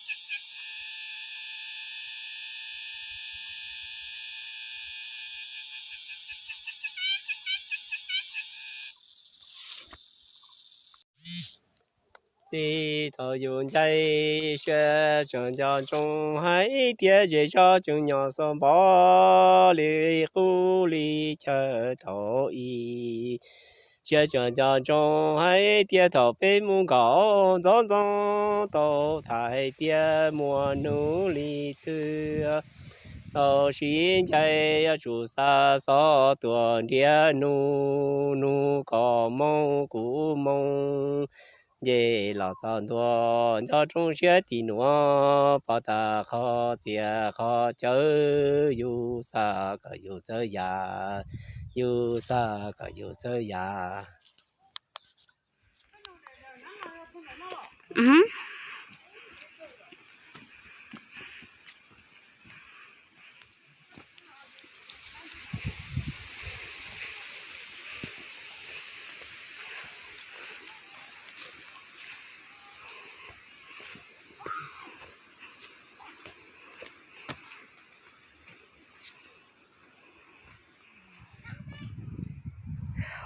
Txij thaum yus ncaim siab tseem nco ntsoov hais tias zej zog tseem nyob xwb npaum li qub li chaw thaum ub. Siab tseem nco ntsoov hais tias thaum peb mus nkaum ntxoov ntxoo tau tham hais tias muaj hnub li twg tau sib ncaim yuav tsum xa xov tuaj ntiav nug, nug kom moo kuv moo nce los txog ntua nco roob siab tim nuav pom tag qhov txias qhov cawv yus xa kom yus txawj yam, yus xa kom yus txawj yam.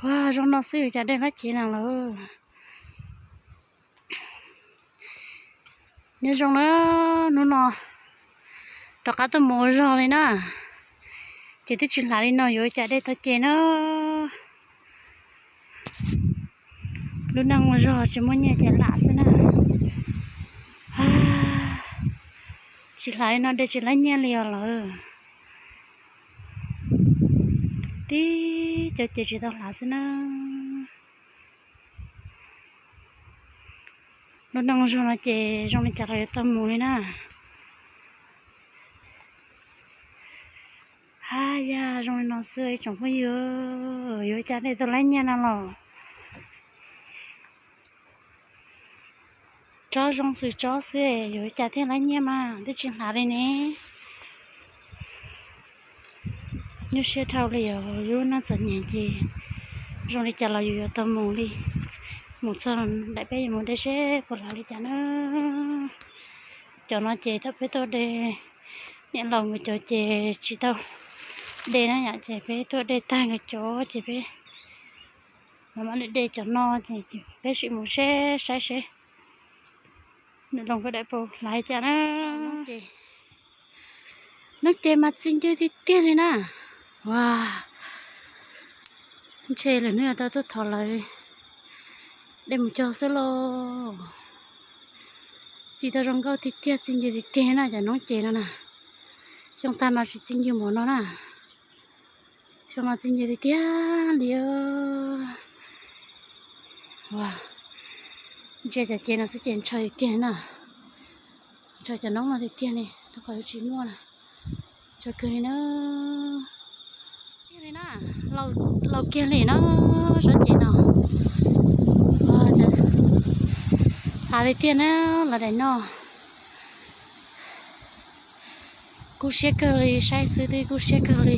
Ua zoo no xwb yuav cas dej hlob cev no lawm. Nyob zoo na, hnub no rov qab tuaj mus ua zog li na, ces twb tsis hlav li no yuav cas dej tau ces na. Lub neej ua zog tsis muaj nyiaj ces hlav xwb na. Tsis hlav li no dej tsis laib nyiaj li os lawm. Tib co ces tsis tau hlav xwb na. Lub neej ua zog no ces zoo li cas los yuav tau mus li na. Haj yam zoo li no xwb ib tsoom phooj ywg, yuav cas dej tau laib nyiaj no los tsob zoo xwm tsob xwb yuav cas thiaj laib nyiaj mas twb tsis hlav li ne. Nyuaj siab dhau li os, yus lub neej txom nyem ces zoo li cas los yus yuav tau mus li. Mus txog daim peb yuav mus de seb puas hlav li cas na. Cov no ces thaum peb tuaj de, niam laus nkawd cov ces tsis tau de na yom, ces peb tuaj de tag nkawd cov ces peb mam mam li de cov no ces peb sim mus seb saib seb niam laus nkawd daim puas hlav li cas na. Hnub ces mas txi ncw tiag tiag li na. Ua, ntshe lwm hnub yuav tau tuaj thov lawv de mus cog xwb lauj. Txi tau zoo nkauj tiag tiag, txi ncw tiag tiag na cov noob ces no na. Xyoo tag mas tsis txi ncw npaum no na. Xyoo no txi ncw tiag tiag li. Ua, ntsia cov ces no xwb ces ntshaw tiag tiag na. Ntshaw cov noob no tiag tiag li, rau qhov yuav tsis muaj na. Ntshaw kawg li na. Tiag li na, laus kiag li na, sab ces no. Ua, hlav tiag tiag na, los daim no. Kub siab kawg li, saib xwb twb kub siab kawg li.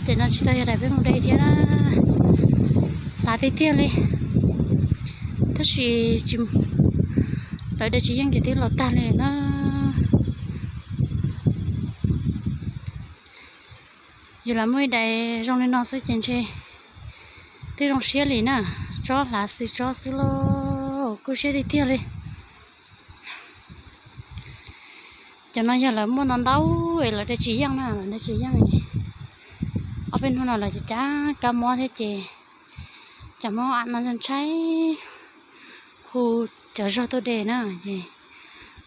Daim no tsis tau yog daim peb mus de thiab na. Hlav tiag tiag li. Tab sis tsis, lawv de tsis yeej ces twb laus tag li na. Yus lam muaj ib daim zoo li no xwb ces ntshe twb zoo siab li na. Tsob hlav xwm tsob xwb lauj, kub siab tiag tiag li. Cov no yog lawv muaj ntau ntau es lawv de tsis yeej na, lawv de tsis yeej. Ob peb hnub no lawv cov cab kab mob thiab ces cov Hmoob no ntshai hu cov zog tuaj de na, ces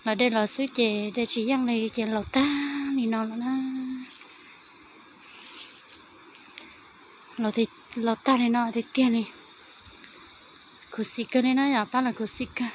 lawv de los xwb ces de tsis yeej li ces laus tag li no lawm na. Laus tag li no tiag tiag li. Khuv xim kawg li na yom, pab lawv khuv xim kawg.